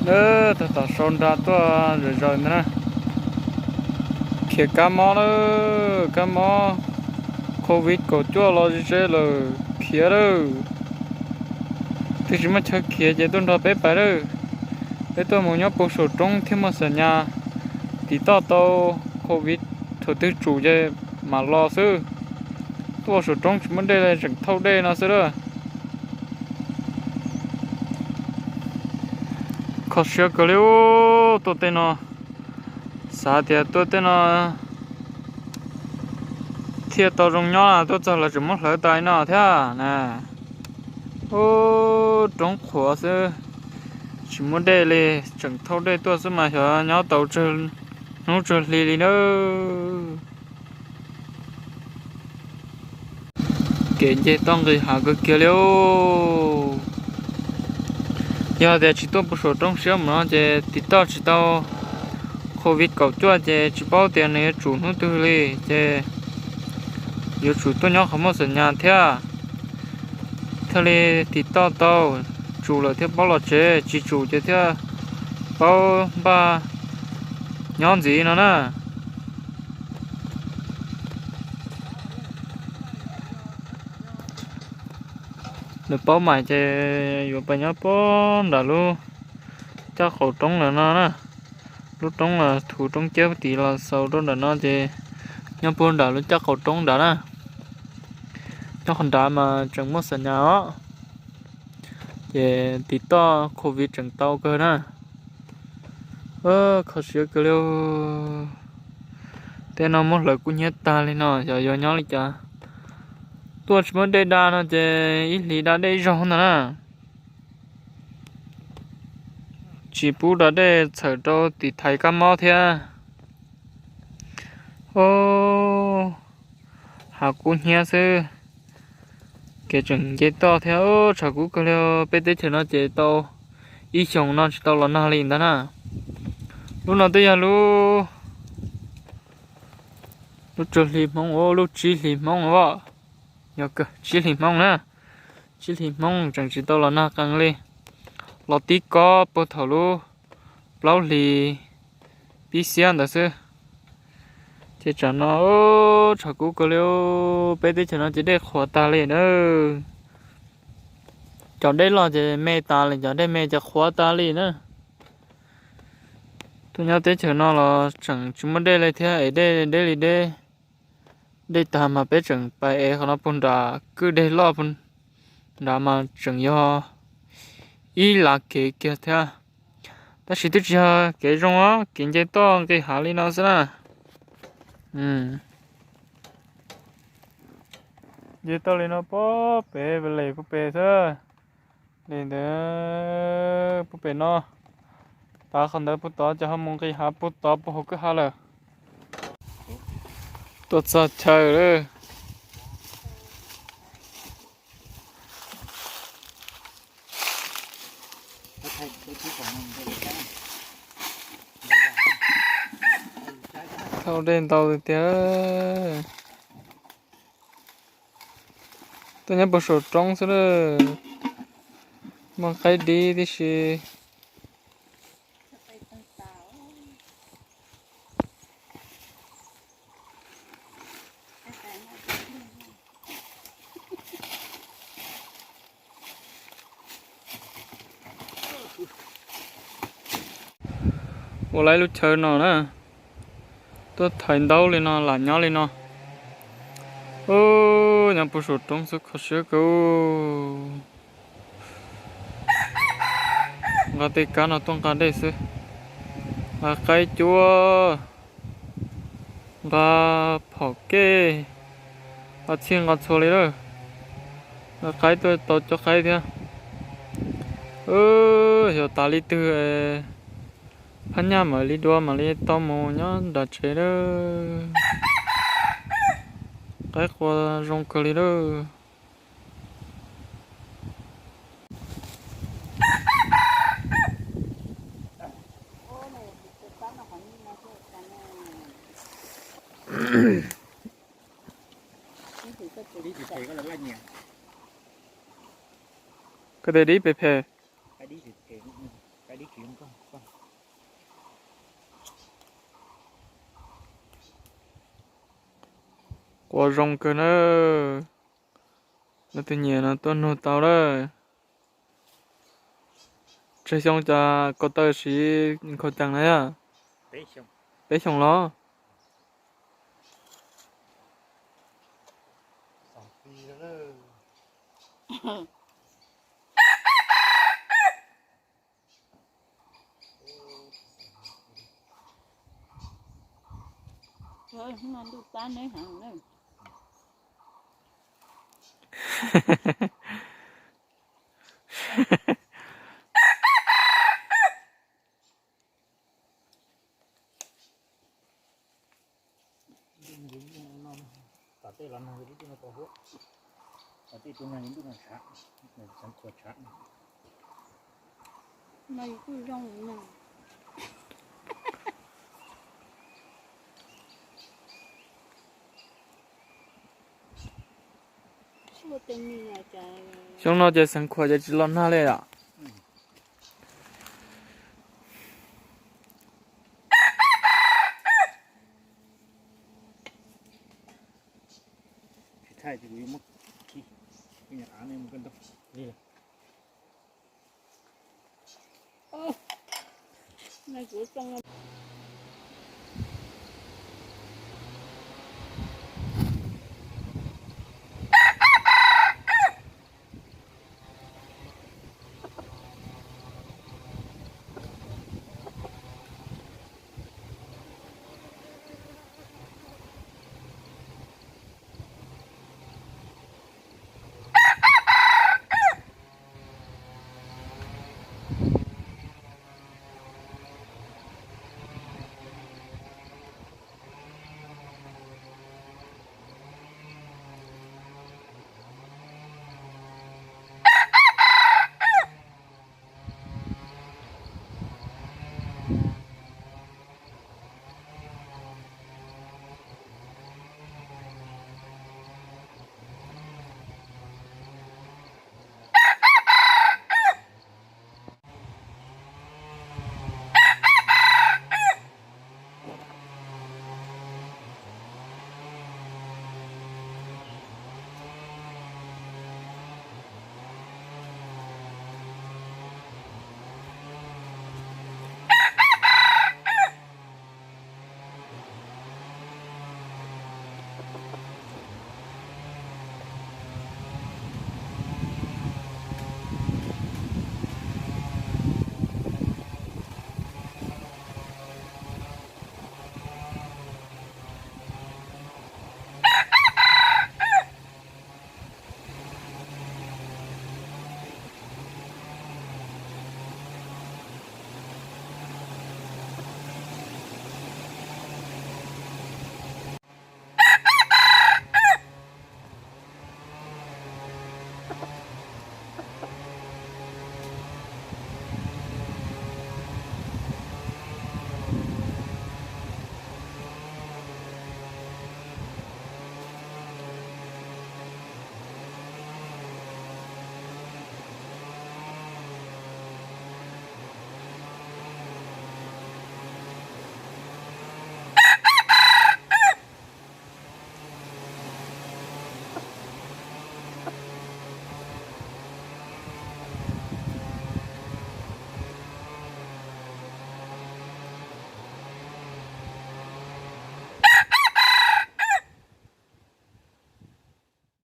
Tag tom sau nra tuaj zom zaws ntag na. Khiav kab mob na, kab mob covid kaum cuaj los ze ze lawm khiav lawm. Twb tsis muaj chaw khiav ces tuaj nrog peb pais lawm. Peb tuaj mus nyob puag saum roob thiaj muaj xam nyas, tim toj tau covid, thaum twg tsum ces mam los xwb. Tuaj saum roob tsis muaj dej li, tseem thauj dej no xwb lawm. Kho siab kawg li, tuaj tej no, xav tias tuaj tej no thiaj tau zoo nyob, tuaj txog lawv tseem muab hlawv tas li no thiab na. Ub, roob qhuav xwb, tsis muaj dej li, tseem thauj dej tuaj xwb mas xyov nyob tau hnub tsawg hli li na. Kev nce toj nqis hav kawg kiag li. Yog tias tsis tuaj puag saum roob siab mus no ces tim toj tsis tau covid kaum cuaj ces tsis paub tias nws yuav tsum hnub twg li ces yuav tsum tuaj nyob qhov muaj xam nyas thiab. Thiaj li tim toj tau, tsum lawm thiaj paub los tsev, tsis tsum ces thiaj paub npaj nyob ntxiv no na. Lawv paub mas ces yuav pais nyob puag nram lub caj qaum roob ntawm no na. Lub roob thuv roob ciab tid los xaus rau nram no ces nyob puag nram lub caj qaum roob nrad na. Nyob qhov nrad mas tseem muaj xam nyas os, ces tim toj covid tseem tau kawg na. Kho siab kawg li. Tej no muab hlawv kub hnyiab tag li no xyov yuav nyob li cas. Tuaj tsis muaj dej da no ces ib hlis da dej ib zaug ntag na. Tsis pub da dej txhawm rau tim thaiv kab mob thiab. Ub, hav kub hnyiab xwb, kev tseem nce toj thiab. Tshav kub kawg li, peb teb chaws no ces tau ib xyoos no tsis tau los nag li ntag na. Lub no twb yog lub, lub tsawg hli Hmoob, lub tsib hli Hmoob os. Yog kawg tsib hli Hmoob na, tsib hli Hmoob tseem tsis tau los nag qees li. Los tib kob puag thaum lub plaub hlis pib xiab ntawd xwb. Ces tsam no tshav kub kawg li, peb teb chaws no ces dej qhuav tag li na. Cov dej loj ces me tas li, cov dej me ces qhuav tas li na. Tuaj nyob teb chaws no los tseem tsis muaj dej li thiab, es dej deb li deb. Dej tag mas peb tseem pais ev qhov no puag nram kwj deg loj puag nrad mas tseem yog ib lav kev kiag thiab. Tab sis twb tsis yog kev zoo os, kev nce toj nqis hav li no xwb na. Nce toj li no puag pem, lem puag pem xwb. Li ntawd puag pem no, tav qhov ntawd puag tod ces ho mus nqis hav puag tod puag hauv kwj ha lawm. Tuaj txog chaw lawm. Thauj dej ntau tiag. Tuaj nyob puag saum roob xwb na. Muaj qaib dib tib si. Ua lawv lub chaw no na, tuaj thaiv ntaub li no lam nyob li no. Nyob puag saum roob xwb kho siab kawg. Nqa tej kab no tuaj nqa dej xwb. Nqa qaib cuab, nqa phom kej, nqa txhij nqa txhua li lawm. Nqa qaib tuaj tau cov qaib thiab. Xyov tas li twg, phab nyaj mam li dua mam li tau mus nyob nram tsev lawm. Qaib qua zoo kawg li lawm. Koj tias dib phem phem. Quas zoo kawg na. Leej twg nyiam no tuaj nug tau lawm. Tsawg xyoo cas ko taw siv nkhaus cees na yom? Peb xyoos los? Xyoo no ces xeev khuam ces tsis los nag li os.